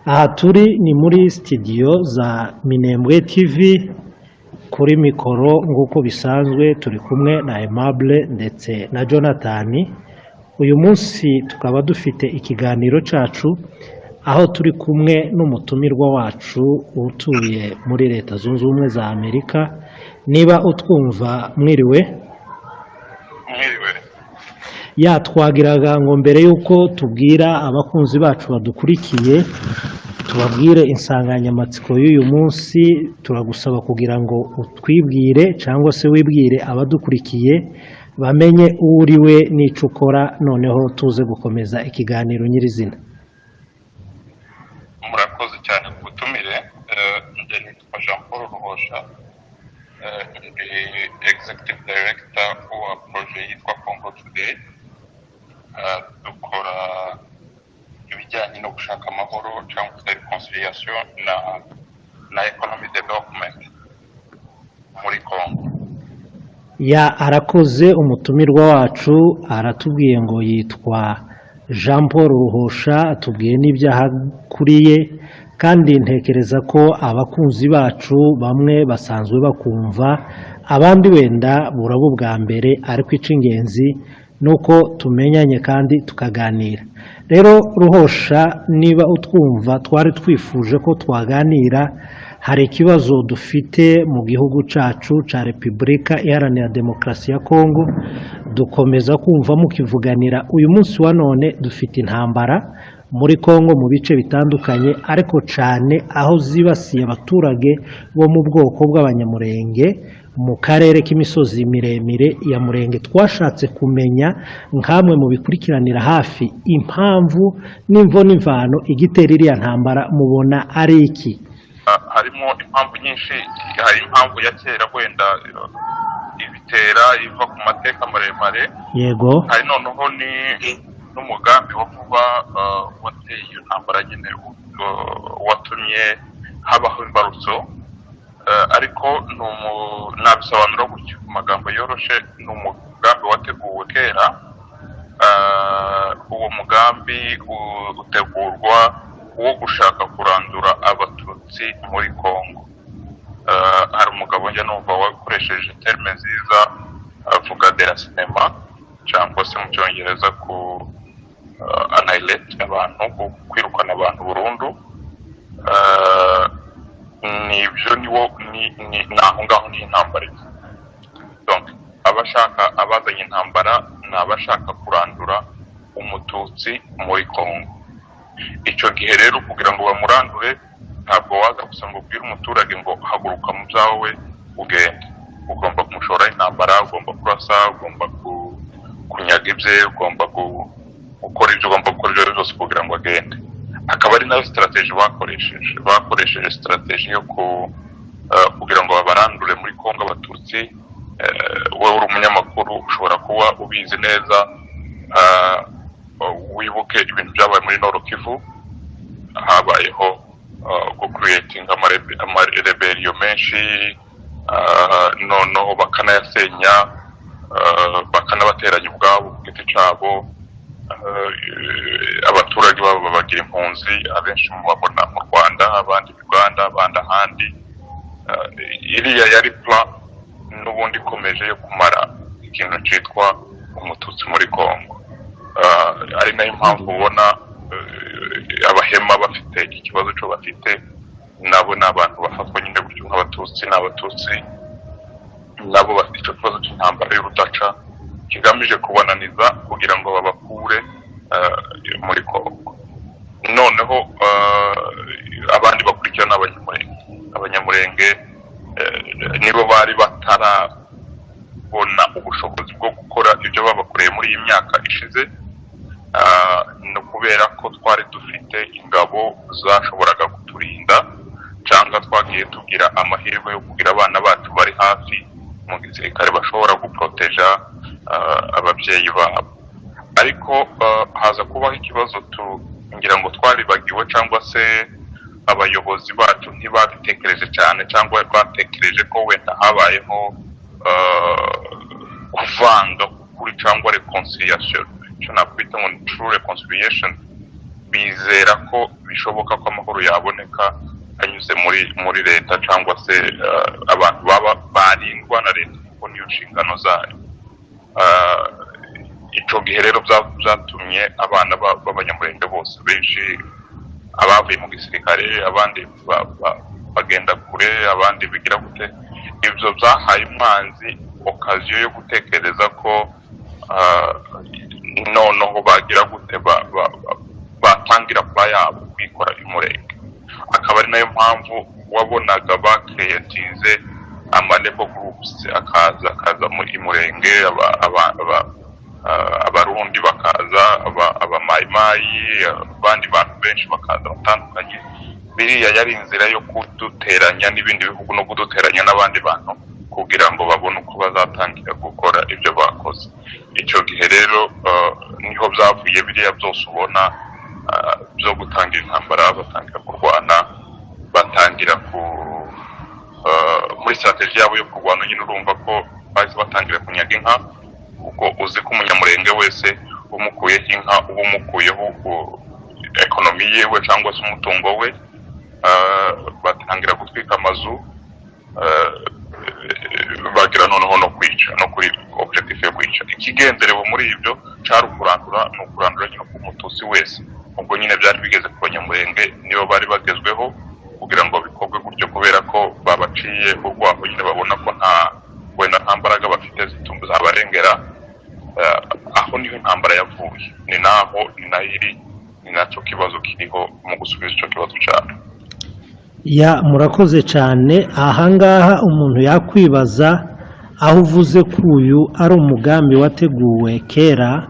Aha turi ni muri sitidiyo za Minembwe TV. Kuri mikoro nk'uko bisanzwe turi kumwe na Aimable ndetse na Jonathan. Uyu munsi tukaba dufite ikiganiro cyacu aho turi kumwe n'umutumirwa wacu utuye muri Leta Zunze Ubumwe za Amerika. Niba utwumva, mwiriwe. Mwiriwe. Ya, twagiraga ngo mbere y'uko tubwira abakunzi bacu badukurikiye, tubabwire insanganyamatsiko y'uyu munsi, turagusaba kugira ngo utwibwire cyangwa se wibwire abadukurikiye, bamenye uwo uri we n'icyo ukora, noneho tuze gukomeza ikiganiro nyirizina. Murakoze cyane ku butumire. Njye nitwa Jean Paul Ruhosha. Ndi executive director wa projet yitwa Congo Today. Dukora ibijyanye no gushaka amahoro cyangwa se reconciliation na economic development muri Congo. Ya, arakoze umutumirwa wacu. Aratubwiye ngo yitwa Jean Paul Ruhosha, atubwiye n'ibyaha akuriye, kandi ntekereza ko abakunzi bacu bamwe basanzwe bakumva, abandi wenda buraba ubwa mbere, ariko icy'ingenzi ni uko tumenyanye kandi tukaganira. Rero Ruhosha, niba utwumva, twari twifuje ko twaganira. Hari ikibazo dufite mu gihugu cyacu cya Repubulika Iharanira Demokarasi ya Kongo, dukomeza kumva mukivuganira. Uyu munsi wa none dufite intambara muri Kongo mu bice bitandukanye, ariko cyane aho zibasiye abaturage bo mu bwoko bw'Abanyamurenge mu karere k'imisozi miremire ya Murenge. Twashatse kumenya nk'amwe mu bikurikiranira hafi impamvu n'imvo n'imvano igitera iriya ntambara, mubona ari iki? Harimo impamvu nyinshi. Hari impamvu ya kera wenda ibitera, iva ku mateka maremare. Hari noneho ni n'umugambi wa vuba wateye iyo ntambara nyine, watumye habaho imbarutso. Ariko nabisobanura gutyo mu magambo yoroshe: ni umugambi wateguwe kera. Uwo mugambi utegurwa wo gushaka kurandura Abatutsi muri Congo. Hari umugabo njya numva wakoresheje terme nziza, avuga déracinement, cyangwa se mu Cyongereza ku annihilate abantu, kwirukana abantu burundu. Nibyo, niwo ni aho ngaho niho intambara iva. Donc abashaka, abazanye intambara ni abashaka kurandura Umututsi muri Congo. Icyo gihe rero, kugira ngo bamurandure, ntabwo waza gusa ngo ubwire umuturage ngo haguruka mu byawe ugende. Ugomba kumushora intambara, ugomba kurasa, ugomba kunyaga ibye, ugomba gukora ibyo ugomba gukora ibyo ari byo byose kugira ngo agende. Akaba ari nayo strategy bakoresheje. Bakoresheje strategy yo kugira ngo babarandure muri Kongo Abatutsi. Wowe uri umunyamakuru, ushobora kuba ubizi neza. Wibuke ibintu byabaye muri Nord Kivu. Habayeho gucreatinga amarébellion menshi, noneho bakanayasenya, bakanabateranya ubwabo ku giti cyabo. Abaturage babo babagira impunzi, abenshi mubabona mu Rwanda, abandi mu Uganda, abandi ahandi. Iriya yari plan n'ubundi ikomeje yo kumara ikintu cyitwa Umututsi muri Congo. Ari nayo mpamvu ubona Abahema bafite ikibazo cyo bafite. Nabo ni abantu bafatwa nyine gutyo nk'Abatutsi. Ni Abatutsi nabo bafite icyo kibazo cy'intambara y'urudaca kigamije kubananiza kugira ngo babakure muri Congo. Noneho abandi bakurikira ni Abanyamurenge. Abanyamurenge nibo bari batarabona ubushobozi bwo gukora ibyo babakoreye muri iyi myaka ishize. Ni ukubera ko twari dufite ingabo zashoboraga kuturinda, cyangwa twagiye tugira amahirwe yo kugira abana bacu bari hafi mu gisirikare bashobora guproteja ababyeyi babo. Ariko haza kubaho ikibazo, ngira ngo twaribagiwe, cyangwa se abayobozi bacu ntibabitekereje cyane, cyangwa batekereje ko wenda habayeho kuvanga ukuri cyangwa reconciliation, icyo nakwita ngo ni true reconciliation. Bizera ko bishoboka ko bishoboka ko amahoro yaboneka anyuze muri leta, cyangwa se abantu baba barindwa na leta, kuko niyo nshingano zayo. Icyo gihe rero byatumye abana b'Abanyamurenge bose benshi, abavuye mu gisirikare, abandi bagenda kure, abandi bigira gute. Ibyo byahaye umwanzi occasion yo gutekereza ko noneho bagira gute, batangira kuba yabo kwikora Umurenge. Akaba ari nayo mpamvu wabonaga bakereyatinze ama rebel groups, akaza muri Murenge, Abarundi bakaza, Abamayimayi, abandi bantu benshi bakaza batandukanye. Biriya yari inzira yo kuduteranya n'ibindi bihugu no kuduteranya n'abandi bantu, kugira ngo babone uko bazatangira gukora ibyo bakoze. Icyo gihe rero niho byavuye biriya byose ubona byo gutangira intambara, batangira kurwana, batangira ku muri strategy yabo yo kurwana nyine. Urumva ko bahise batangira kunyaga inka. Ubwo uzi ko Umunyamurenge wese umukuyeho inka, uba umukuyeho economy yewe cyangwa se umutungo we. Batangira gutwika amazu, bagira noneho no kwica, no kuri objectif yo kwica. Ikigenderewe muri ibyo cari ukurandura, ni ukurandura nyine Umututsi wese. Ubwo nyine byari bigeze ku Banyamurenge, nibo bari bagezweho kugira ngo bikorwe gutyo, kubera ko babaciye urwaho nyine, babona ko nta wenda nta mbaraga bafite zabarengera. Aho niho intambara yavuye, ni naho, ni naho iri, ni nacyo kibazo kiriho mu gusubiza icyo kibazo cyane. Ya, murakoze cyane. Ahangaha umuntu yakwibaza, aho uvuze ko uyu ari umugambi wateguwe kera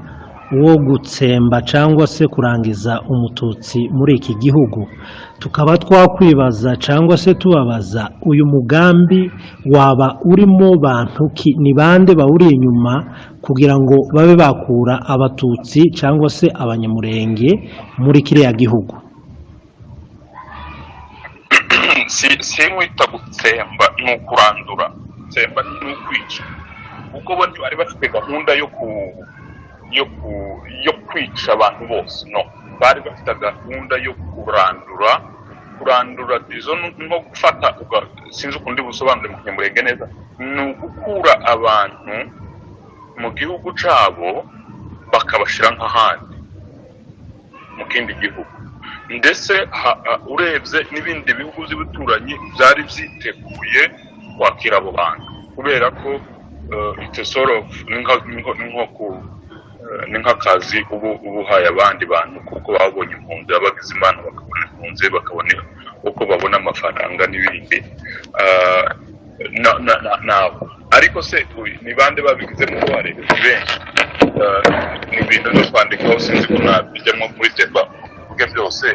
wo gutsemba cyangwa se kurangiza Umututsi muri iki gihugu, tukaba twakwibaza cyangwa se tubabaza, uyu mugambi waba urimo bantu ki? Ni bande bawuri inyuma kugira ngo babe bakura Abatutsi cyangwa se Abanyamurenge muri kiriya gihugu? Si nkwita gutsemba, ni ukurandura. Gutsemba ni ukwica, kuko bo ntibari bafite gahunda yo kwica abantu bose. No bari bafite gahunda yo kurandura. Kurandura izo ni nko gufata, sinzi ukundi busobanure mu Kinyamurenge neza, ni ugukura abantu mu gihugu cyabo bakabashyira nk'ahandi mu kindi gihugu. Ndetse urebye n'ibindi bihugu by'ibituranyi byari byiteguye kwakira abo bantu, kubera ko it's a sort of ni nk'akazi uba uhaye abandi bantu, kuko babonye impunzi, bagize Imana bakabona impunzi, bakabona uko babona amafaranga n'ibindi. Nabo ariko se ni bande babigizemo uruhare? Ni benshi. Ni ibintu byo kwandikaho, sinzi ko nabijyamo muri débat mvuge byose,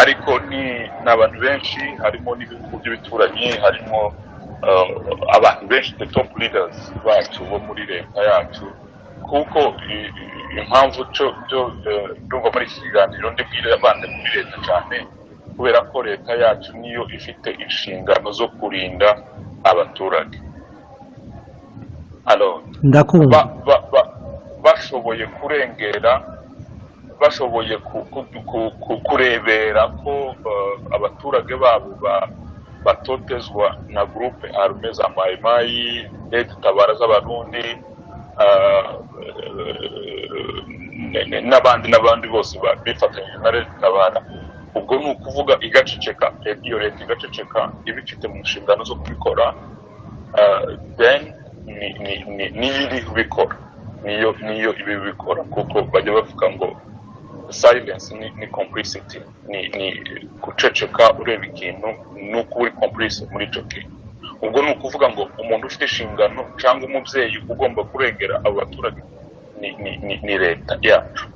ariko ni abantu benshi, harimo n'ibihugu by'ibituranyi, harimo abantu benshi, the top leaders bacu bo muri leta yacu. Kuko impamvu cyo byo ndumva muri iki kiganiro ndibwire abandi muri leta cyane, kubera ko leta yacu niyo ifite inshingano zo kurinda abaturage. Alors, Ndakumva. Bashoboye kurengera, bashoboye kurebera ko abaturage babo batotezwa na groupe arme za Mayimayi, Red Tabara z'Abarundi, n'abandi n'abandi bose bifatanyije na Red Tabara. Ubwo ni ukuvuga igaceceka, iyo leta igaceceka ibifite mu nshingano zo kubikora, then niyo iri kubikora, niyo ibikora, kuko bajya bavuga ngo silence ni complicity, ni guceceka ureba ikintu, ni uko uri complice muri icyo kintu. Ubwo ni ukuvuga ngo umuntu ufite inshingano cyangwa umubyeyi ugomba kurengera abo baturage ni leta yacu.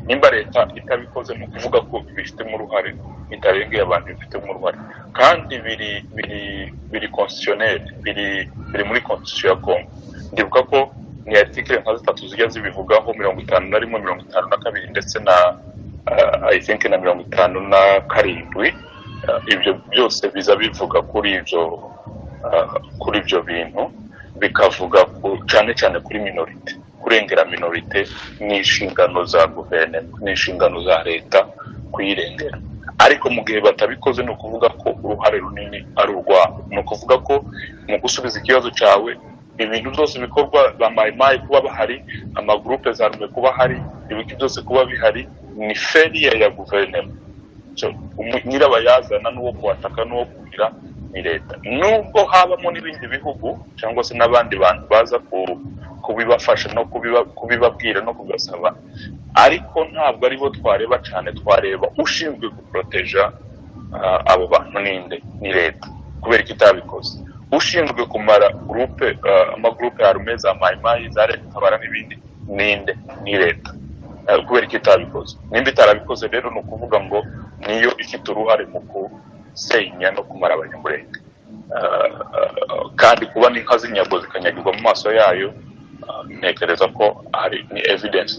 Nimba leta itabikoze, ni ukuvuga ko ibifitemo uruhare, itarengeye abantu, ibifitemo uruhare, kandi biri constitutionnel, biri muri constitution ya Congo. Ndibuka ko ni article nka zitatu zijya zibivugaho: 51, 52, ndetse na I think na 57. Ibyo byose biza bivuga kuri ibyo bintu, bikavuga cyane cyane kuri minorité. Kurengera minorité ni inshingano za guverinoma, ni inshingano za leta kuyirengera. Ariko Ariko mu gihe batabikoze, ni ukuvuga ko uruhare runini ari urwabo. Ni ukuvuga ko mu gusubiza ikibazo cyawe, ibintu byose bikorwa, ba Mayimayi kuba bahari, ama groupes armés kuba hari, ibiki byose kuba bihari, ni failure ya guverinoma. Nyirabayazana n'uwo kuwataka n'uwo kugira ni leta, nubwo habamo n'ibindi bihugu cyangwa se n'abandi bantu baza kubibafasha no kubibabwira no kubasaba, ariko ntabwo aribo twareba cyane. Twareba ushinzwe guporoteja abo bantu ninde? Ni leta. Kubera ko itabikoze, ushinzwe kumara groupe, ama groupes armés za Mayimayi, za Tabara n'ibindi ninde? Ni leta. Kubera ko itabikoze, nimba itarabikoze rero, ni ukuvuga ngo niyo ifite uruhare mu gusenya no kumara Abanyamurenge. Kandi kuba n'inka z'inyagwa zikanyagirwa mu maso yayo, ntekereza ko hari ni evidence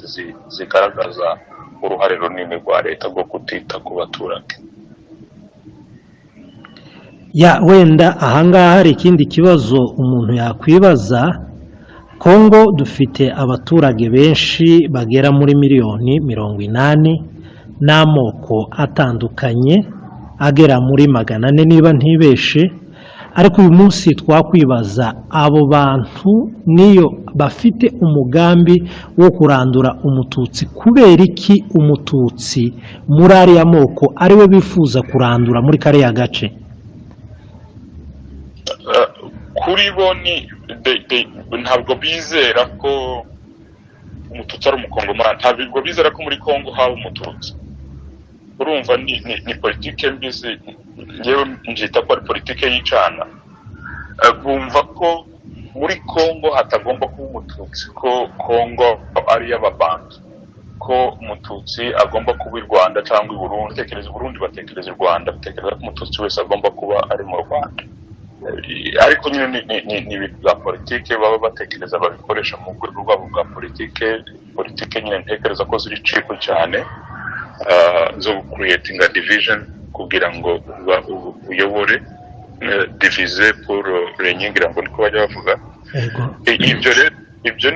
zigaragaza uruhare runini rwa leta rwo kutita ku baturage. Ya, wenda ahangaha hari ikindi kibazo umuntu yakwibaza. Kongo dufite abaturage benshi bagera muri miliyoni 80 n'amoko atandukanye agera muri 400 niba ntibeshe. Ariko uyu munsi twakwibaza, abo bantu niyo bafite umugambi wo kurandura Umututsi, kubera iki Umututsi muri ariya moko ariwe bifuza kurandura muri kariya gace? Kuri bo ni ntabwo bizera ko Umututsi ari Umukongomani, ntabwo bizera ko muri Kongo haba Umututsi. Urumva ni politike mbi, ngewe mbyita ko ari politike y'icana. Bumva ko muri Kongo hatagomba kuba Umututsi, ko Kongo ari iy'Ababantu, ko Umututsi agomba kuba i Rwanda cyangwa i Burundi. Batekereza i Burundi, batekereza i Rwanda, batekereza ko Umututsi wese agomba kuba ari mu Rwanda. Ariko nyine ni ibintu bya politike baba batekereza, babikoresha mu rwego rwabo bwa politike. Politike nyine ntekereza ko ziri cheap cyane, zo creatinga division kugira ngo uyobore, diviser pour régner, ngira ngo niko bajya bavuga. Ibyo rero, ibyo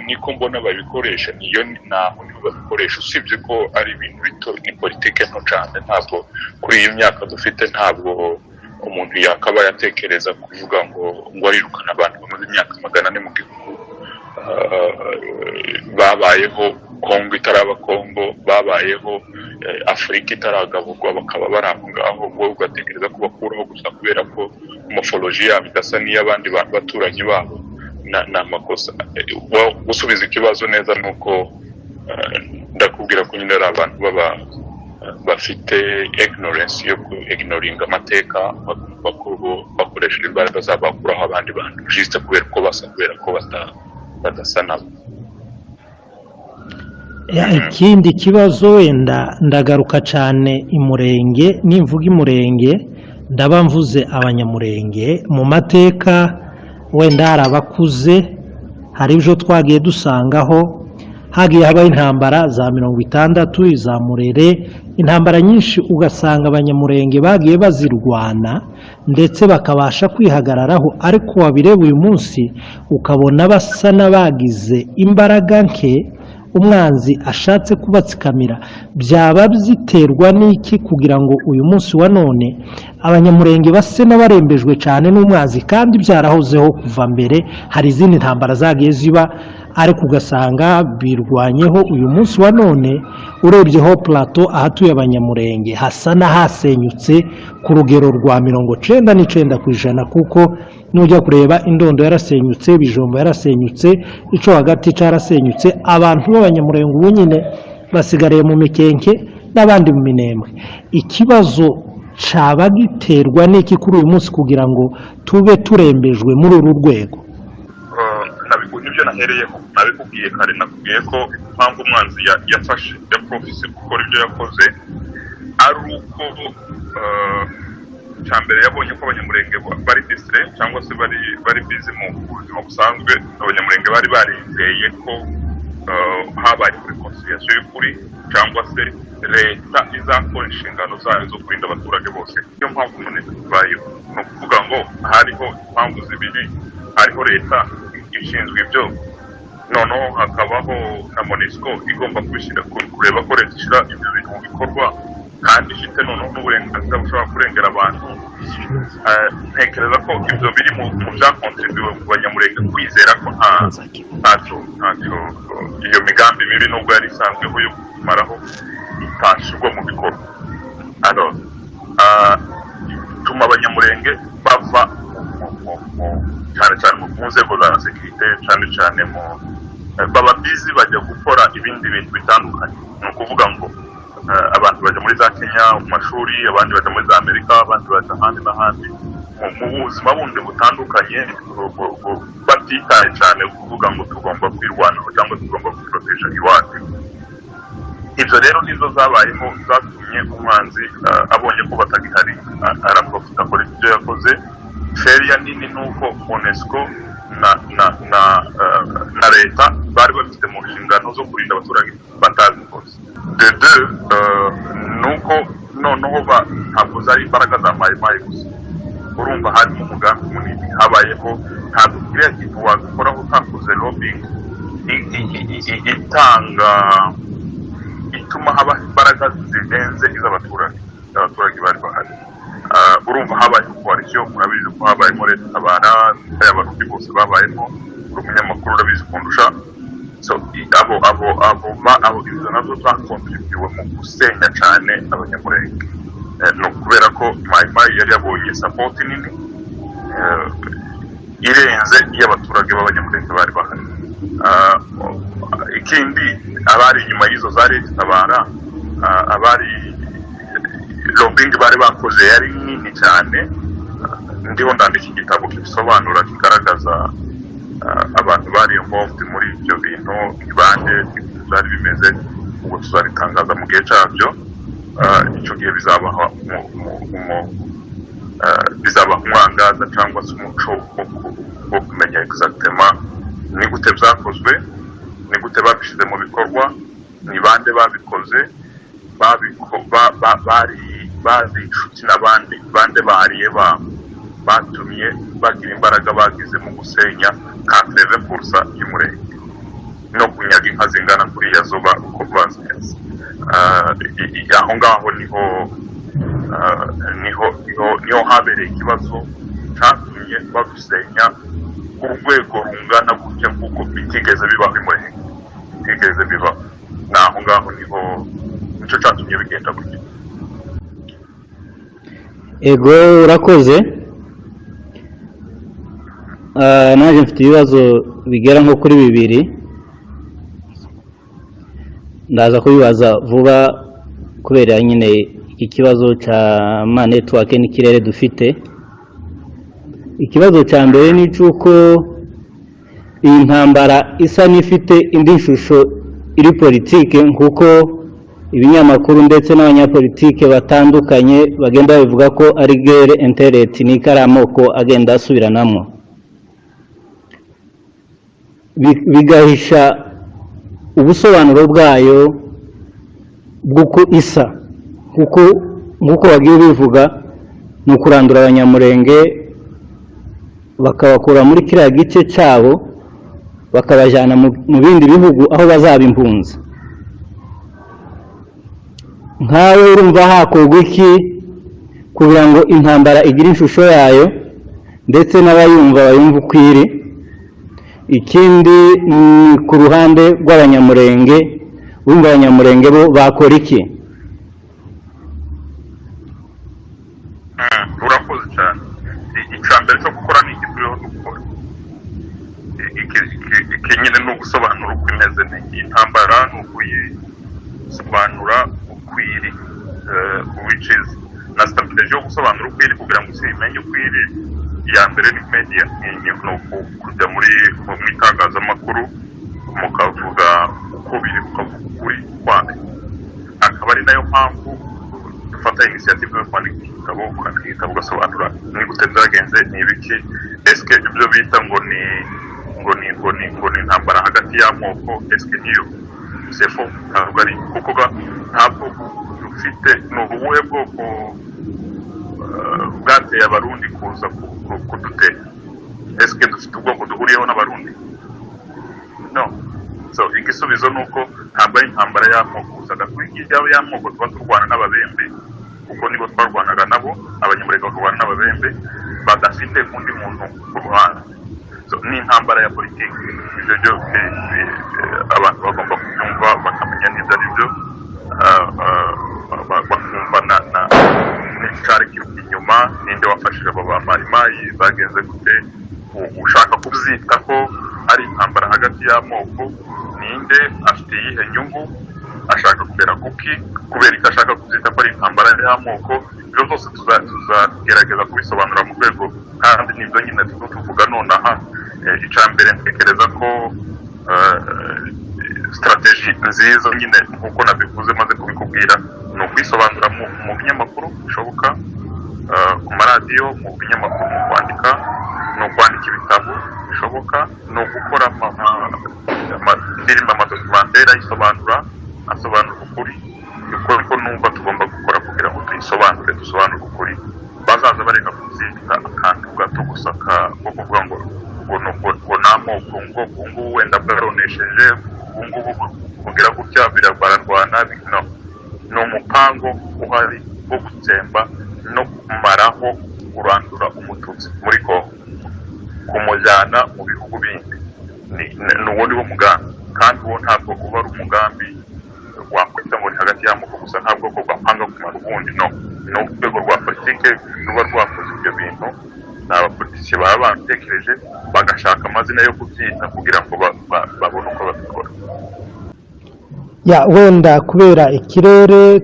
niko mbona babikoresha, niyo naho niho babikoresha, usibye ko ari ibintu bito, ni politike nto cyane. Ntabwo kuri iyi myaka dufite, ntabwo umuntu yakabaye atekereza kuvuga ngo arirukana abantu bamaze imyaka 400 mu gihugu, babayeho Kongo itaraba Kongo, babayeho Afurika itaragaburwa, bakaba bari aho ngaho, wowe ugatekereza ko bakuraho gusa kubera ko morphologie yabo idasa n'iy'abandi bantu baturanyi babo, ni amakosa. Gusubiza ikibazo neza ni uko ndakubwira ko nyine ari abantu baba bafite ignorance yo ku ignoringa amateka, bakumva ko bo bakoresheje imbaraga zabo bakuraho abandi bantu juste kubera ko basa, kubera ko badasa nabo. Ya, ikindi kibazo, wenda ndagaruka cyane Imurenge. Nimvuga Imurenge ndaba mvuze Abanyamurenge. Mu mateka wenda hari abakuze, hari ibyo twagiye dusangaho, hagiye habaho intambara za 60, iza Murere, intambara nyinshi, ugasanga Abanyamurenge bagiye bazirwana ndetse bakabasha kwihagararaho. Ariko wabireba uyu munsi ukabona basa n'abagize imbaraga nke, umwanzi ashatse kubatsikamira. Byaba biterwa n'iki kugira ngo uyu munsi wa none Abanyamurenge base n'abarembejwe cyane n'umwanzi, kandi byarahozeho kuva mbere? Hari izindi ntambara zagiye ziba, ariko ugasanga birwanyeho. Uyu munsi wa none urebyeho plateau ahatuye Abanyamurenge hasa n'ahasenyutse ku rugero rwa 99%, kuko nujya kureba Indondo yarasenyutse, Bijombo yarasenyutse, ico hagati cyarasenyutse. Abantu b'Abanyamurenge ubu nyine basigariye mu Mikenke n'abandi mu Minembwe. Ikibazo caba giterwa n'iki kuri uyu munsi kugira ngo tube turembejwe muri uru rwego? Nibyo nahereyeho, nabikubwiye kare, nakubwiye ko impamvu umwanzi yafashe yaprofise gukora ibyo yakoze ari uko cya mbere yabonye ko Abanyamurenge bari distraits cyangwa se bari busy mu buzima busanzwe. Abanyamurenge bari barizeye ko habaye réconciliation y'ukuri cyangwa se leta izakora inshingano zayo zo kurinda abaturage bose. Niyo mpamvu MONUSCO ibayeho. Ni ukuvuga ngo hariho impamvu zibiri: hariho leta ishinzwe ibyo, noneho hakabaho na MONUSCO igomba kubishyira, kureba ko leta ishyira ibyo bintu mu bikorwa. Kandi bafite noneho n'uburenganzira bushobora kurengera abantu. Ntekereza ko ibyo biri mu byakontribuwe ku Banyamurenge kwizera ko ntacyo iyo migambi mibi, nubwo yari isanzweho yo kumaraho, itashyirwa mu bikorwa. Alors, bituma Abanyamurenge bava cyane cyane mu nzego za sécurité, cyane cyane mu baba bizi, bajya gukora ibindi bintu bitandukanye. Ni ukuvuga ngo abantu bajya muri za Kenya mu mashuri, abandi bajya muri za Amerika, abandi bajya ahandi n'ahandi mu buzima bundi butandukanye, batitaye cyane kuvuga ngo tugomba kwirwanaho cyangwa tugomba guporoteja iwacu. Ibyo rero nizo zabayeho zatumye umwanzi abonye ko batagihari, araprofita, akora ibyo yakoze. Failure nini ni uko MONUSCO na leta bari babifite mu nshingano zo kurinda abaturage batazikoze. De deux, ni uko noneho ntabwo zari imbaraga za Mayimayi gusa. Urumva harimo umugambi munini habayeho. Ntabwo kiriya kintu wabikoraho utakoze lobbying itanga, ituma haba imbaraga zirenze iz'abaturage. Abaturage bari bahari. Urumva habayeho coalition, murabizi ko habayemo Leta Tabara, Abarundi bose babayemo, uri umunyamakuru urabizi kundusha. So abo izo nazo zakontribuwe mu gusenya cyane Abanyamurenge. Ni ukubera ko Mayimayi yari yabonye support nini irenze iy'abaturage b'Abanyamurenge bari bahari. Ikindi, abari inyuma y'izo za Leta Tabara, abari lobbying bari bakoze yari nini cyane. Ndiho ndandika igitabo kibisobanura, kigaragaza abantu bari involved muri ibyo bintu, ni bande, ibintu byari bimeze. Ubwo tuzabitangaza mu gihe cyabyo. Icyo gihe bizabaha bizabaha umwangaza cyangwa se umuco wo kumenya exactement ni gute byakozwe, ni gute babishyize mu bikorwa, ni bande babikoze, bari bazi inshuti n'abandi bande bahariye batumye bagira imbaraga bagize mu gusenya 80% y'Umurenge no kunyaga inka zingana kuriya zo uko bazinyaze. Aho ngaho niho habereye ikibazo cyatumye badusenya ku rwego rungana gutya, nk'uko bitigeze bibaho i Murenge, bitigeze bibaho. Ni aho ngaho niho nicyo cyatumye bigenda gutya. Ego, urakoze. Nanjye mfite ibibazo bigera nko kuri bibiri, ndaza kubibaza vuba kubera nyine iki kibazo cya ma network n'ikirere dufite. Ikibazo cya mbere ni icy'uko iyi ntambara isa n'ifite indi shusho iri politike, kuko ibinyamakuru ndetse n'abanyapolitike batandukanye bagenda babivuga ko ari guerre interethnique, ari amoko agenda asubiranamo. Bigahisha ubusobanuro bwayo bw'uko isa, kuko nk'uko bagiye bivuga, ni ukurandura Abanyamurenge, bakabakura muri kiriya gice cyabo, bakabajyana mu bindi bihugu aho bazaba impunzi. Nkawe urumva hakorwa iki kugira ngo intambara igire ishusho yayo, ndetse n'abayumva bayumve uko iri? Ikindi ni ku ruhande rw'Abanyamurenge, urumva Abanyamurenge bo bakora iki? Urakoze cyane. Icya mbere cyo gukora ni iki turiho dukora. Iki nyine ni ugusobanura uko imeze. Ni intambara, ni ukuyisobanura uko iri, which is na strategy yo gusobanura uko iri kugira ngo isi imenye uko iri. Iya mbere ni media, ni kujya mu itangazamakuru, mukavuga uko biri, mukavuga ukuri kwayo. Akaba ari nayo mpamvu dufata initiative yo kwandika igitabo, kwandika igitabo ugasobanura ni gute byagenze, ni ibiki. Eske ibyo bita ngo ni intambara hagati y'amoko, eske niyo? C'est faux, ntabwo ari kuko ntabwo dufite. Ni ubuhe bwoko bwateye Abarundi kuza kudutera? Eske dufite ubwoko duhuriyeho n'Abarundi? No. So igisubizo ni uko ntabwo ari intambara y'amoko gusa. Kuri y'amoko tuba turwana n'Ababembe. Kuko nibo twarwanaga nabo, Abanyamurenge bakarwana n'Ababembe badafite undi muntu ku ruhande. So, ni intambara ya politiki. Ibyo byo abantu bagomba kubyumva, bakamenya n'ibyo ari byo, bakumva na n'icyari kiri inyuma, ninde wafashije abo ba Mayimayi, bagenze gute. Ushaka kubyita ko ari intambara hagati y'amoko, ninde afite iyihe nyungu, ashaka kugera kuki, kubera ko ashaka kubyita ko ari intambara y'amoko? Ibyo byose tuzagerageza kubisobanura mu rwego, kandi nibyo nyine turimo tuvuga nonaha. Icya mbere, ntekereza ko strategy nziza nyine, nk'uko nabivuze, maze kubikubwira, ni ukwisobanura mu binyamakuru bishoboka, ku maradiyo, mu binyamakuru, mu kwandika, ni ukwandika ibitabo bishoboka, ni ugukora amafilime, amadocumentary ayisobanura, asobanura ukuri. Uko numva tugomba gukora kugira ngo tuyisobanure, dusobanure ukuri, bazaza bareka kubyita akantu gato gusa ko kuvuga ngo ni amoko, ngo ubu ngubu wenda bwaronesheje, ubu ngubu bugira gutya, bararwana. No, ni umupango uhari wo gutsemba no kumaraho, kurandura Umututsi muri Kongo, kumujyana mu bihugu bindi. Ni uwo ni wo mugambi, kandi uwo ntabwo uba ari umugambi wakwita ngo ni hagati y'amoko gusa. Nta bwoko bwapanga kumara ubundi. No, ni urwego rwa politike ruba rwakoze ibyo bintu, ni abapolitisiye baba batekereje, bagashaka amazina yo kubyita kugira ngo babone uko babikora. Ya, wenda kubera ikirere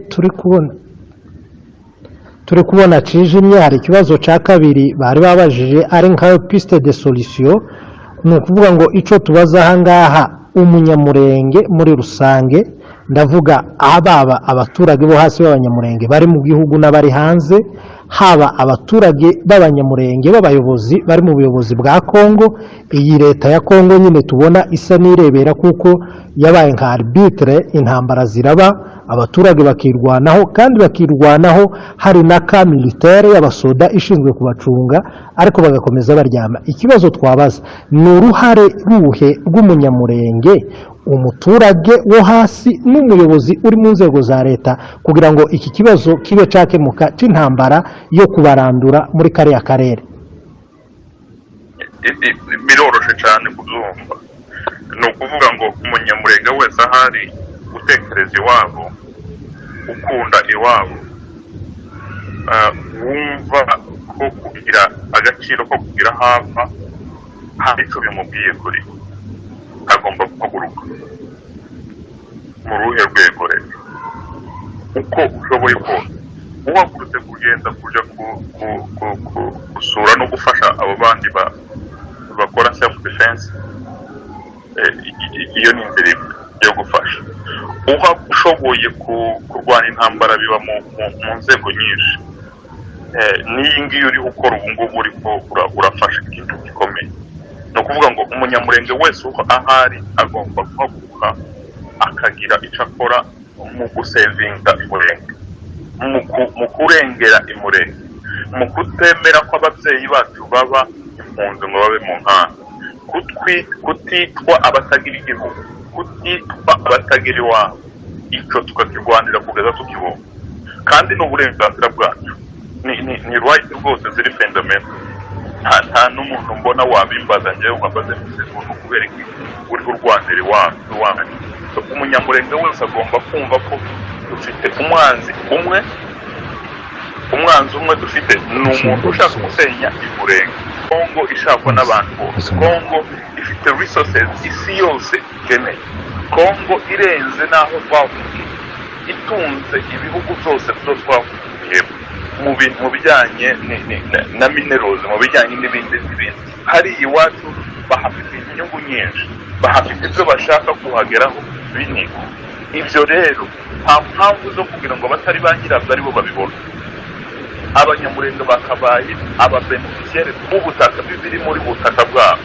turi kubona cijimye, hari ikibazo cya kabiri bari babajije ari nka piste de solution. Ni ukuvuga ngo icyo tubaza aha ngaha, Umunyamurenge muri rusange, ndavuga ababa abaturage bo hasi b'Abanyamurenge bari mu gihugu n'abari hanze, haba abaturage b'Abanyamurenge b'abayobozi bari mu buyobozi bwa Kongo, iyi leta ya Kongo nyine tubona isa n'irebera kuko yabaye nka arbitre, intambara ziraba, abaturage bakirwanaho, kandi bakirwanaho hari na ka militaire y'abasoda ishinzwe kubacunga, ariko bagakomeza baryama. Ikibazo twabaza ni uruhare ruhe rw'Umunyamurenge, umuturage wo hasi n'umuyobozi uri mu nzego za leta, kugira ngo iki kibazo kibe cyakemuka cy'intambara yo kubarandura muri kariya karere? Biroroshe cyane kubyumva. Ni ukuvuga ngo Umunyamurenge wese ahari, utekereza iwabo, ukunda iwabo, wumva ko kugira agaciro ko kugira aho ava hari icyo bimubwiye kuri we, agomba guhaguruka. Mu ruhe rwego rero? Uko ushoboye kose, uhagurutse kugenda kuja gusura no gufasha abo bandi bakora self defense, iyo ni inzira imwe yo gufasha. Uha ushoboye kurwana intambara, biba mu nzego nyinshi. N'iyi ngiyi uriho ukora ubu ngubu, uriko urafasha ikintu gikomeye. Ni ukuvuga ngo Umunyamurenge wese uko ahari agomba guhaguruka akagira icyo akora mu gusevinga Imurenge, mu kurengera Imurenge, mu kutemera ko ababyeyi bacu baba impunzi ngo babe mu nkambi, kutitwa abatagira igihugu, kutitwa abatagira iwabo. Icyo tukakirwanira kugeza tukibonye, kandi ni uburenganzira bwacu, ni right rwose ziri fundamental. Nta n'umuntu mbona wabimbaza njyewe ngo ambaze ngo ni ukubera iki uriho urwanira iwanyu. So, Umunyamurenge wese agomba kumva ko dufite umwanzi umwe. Umwanzi umwe dufite ni umuntu ushaka gusenya Imurenge. Kongo ishakwa n'abantu bose, Kongo ifite resources isi yose ikeneye, Kongo irenze n'aho twavukiye, itunze ibihugu byose byo twavukiyemo mu bijyanye na minerals, mu bijyanye n'ibindi n'ibindi. Hari iwacu bahafite inyungu nyinshi, bahafite ibyo bashaka kuhageraho binini. Ibyo rero nta mpamvu zo kugira ngo abatari ba nyirabyo aribo babibona. Abanyamurenge bakabaye ababénéficiaires b'ubutaka, b'ibiri muri butaka bwabo.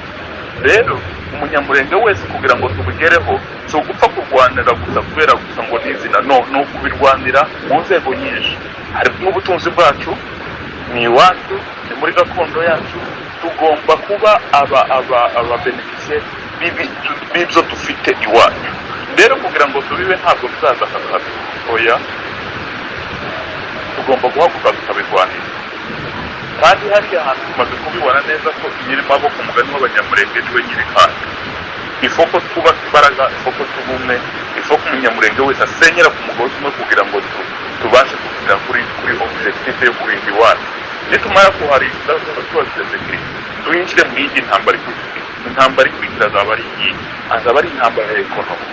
Rero Umunyamurenge wese, kugira ngo tubugereho, si ugupfa kurwanira gusa kubera gusa ngo ni izina. No, ni ukubirwanira mu nzego nyinshi, harimo ubutunzi bwacu, ni iwacu, ni muri gakondo yacu. Tugomba kuba ababénéficiaires b'ibyo dufite iwacu. Rero kugira ngo tubibe, ntabwo bizaza aka kazi, oya. Tugomba guhaguruka. Tugomba guhaguruka tukabirwanira. Kandi hariya hantu tumaze kubibona neza ko nyiri maboko, umugani w'Abanyamurenge, niwe nyiri kandi. Il faut ko twubaka imbaraga, il faut ko tuba umwe, il faut ko Umunyamurenge wese asenyera ku mugozi umwe kugira ngo tubashe kugera kuri objectif yo kurinda iwacu. Nitumara kuharinda, tuba sécurité, twinjire mu yindi ntambara ikurikira. Intambara ikurikira azaba ari iyi, azaba ari intambara ya économie,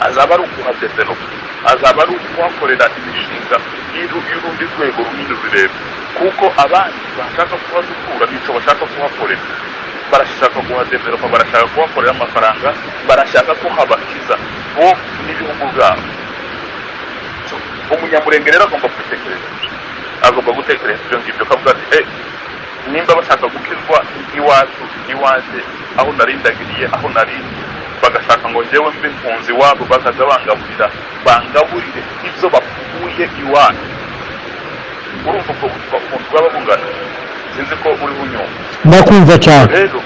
azaba ari ukuhadevelopa, azaba ari ukuhakorera imishinga y'urundi rwego runini rurerure, kuko abandi bashaka kuhadukura nico bashaka kuhakorera. Barashaka kuhadevelopa, barashaka kuhakorera amafaranga, barashaka ko habakiza bo n'ibihugu byabo. So, Umunyamurenge rero agomba kubitekereza, agomba gutekereza ibyo ngibyo, akavuga ati: "Eh, nimba bashaka gukizwa iwacu, iwanjye, aho narindagiriye, aho narindi, bagashaka ngo njyewe mbe impunzi iwabo, bakaza bangaburira, bangaburire ibyo bakuye iwacu." Urumva ubwo buzima ukuntu bwaba bungana? Sinzi ko uriho unyumva. Ndakumva cyane. Rero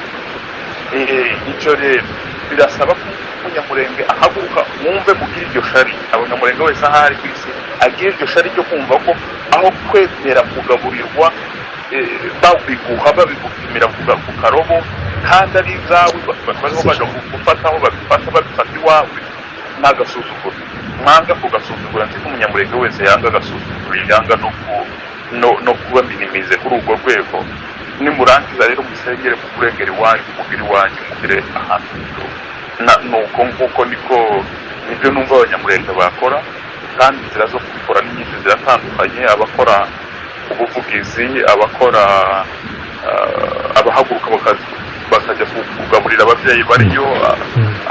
icyo rero birasaba ko Umunyamurenge ahaguruka. Mwumve, mugire iryo shari. Abanyamurenge wese aho ari ku isi agira iryo shari ryo kumva ko aho kwemera kugaburirwa, babiguha, babigupimira ku karobo kandi ari izawe, bariho baja gufataho, babifata, babifata iwawe, ni agasuzuguro. Mwanga kugasuzugura. Nzi ko Umunyamurenge wese yanga agasuzuguro, yanga no kuba minimisé kuri urwo rwego. Nimurangiza rero musengere mu kurengera iwanyu, mugire iwanyu, mugire ahantu na nuko nguko. Niko nibyo numva Abanyamurenge bakora. Kandi inzira zo kubikora ni nyinshi, ziratandukanye: abakora ubuvugizi, abakora abahaguruka bakajya kugaburira ababyeyi bariyo,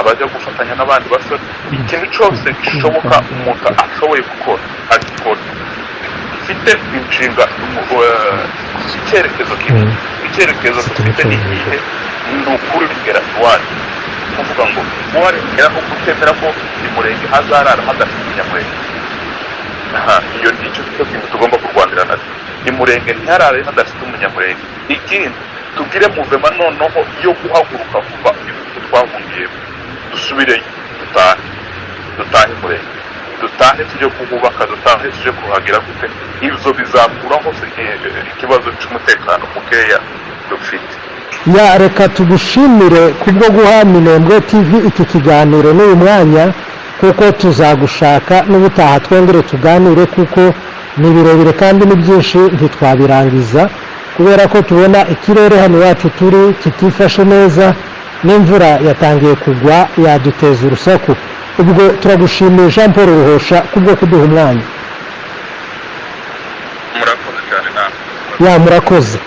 abajya gufatanya n'abandi basore. Ikintu cyose gishoboka umuntu ashoboye gukora, agikora. Mfite inshinga, icyerekezo kimwe. Icyerekezo dufite ni ikihe? Ni ukurengera iwacu, kuvuga ngo kuharengera no kutemera ko Imurenge hazarara hadafite Umunyamurenge. Aha, iyo ni cyo kintu tugomba kurwanira nacyo: Imurenge ntiharare hadafite Umunyamurenge. Ikindi, tugire mouvement noneho yo guhaguruka kuva ibihugu twahungiyemo, dusubireyo, dutahe, dutahe Imurenge, dutahe tujye kuhubaka, dutahe tujye kuhagira gute. Ibyo bizakuraho ikibazo cy'umutekano mukeya dufite. Ya, reka tugushimire kubwo guha Minembwe TV iki kiganiro n'uyu mwanya, kuko tuzagushaka n'ubutaha twongere tuganire, kuko ni birebire kandi ni byinshi, ntitwabirangiza kubera ko tubona ikirere hano iwacu turi kitifashe neza, n'imvura yatangiye kugwa, yaduteza urusaku. Ubwo turagushimiye, Jean Paul Ruhosha, kubwo kuduha umwanya. Murakoze cyane namwe. Ya, murakoze.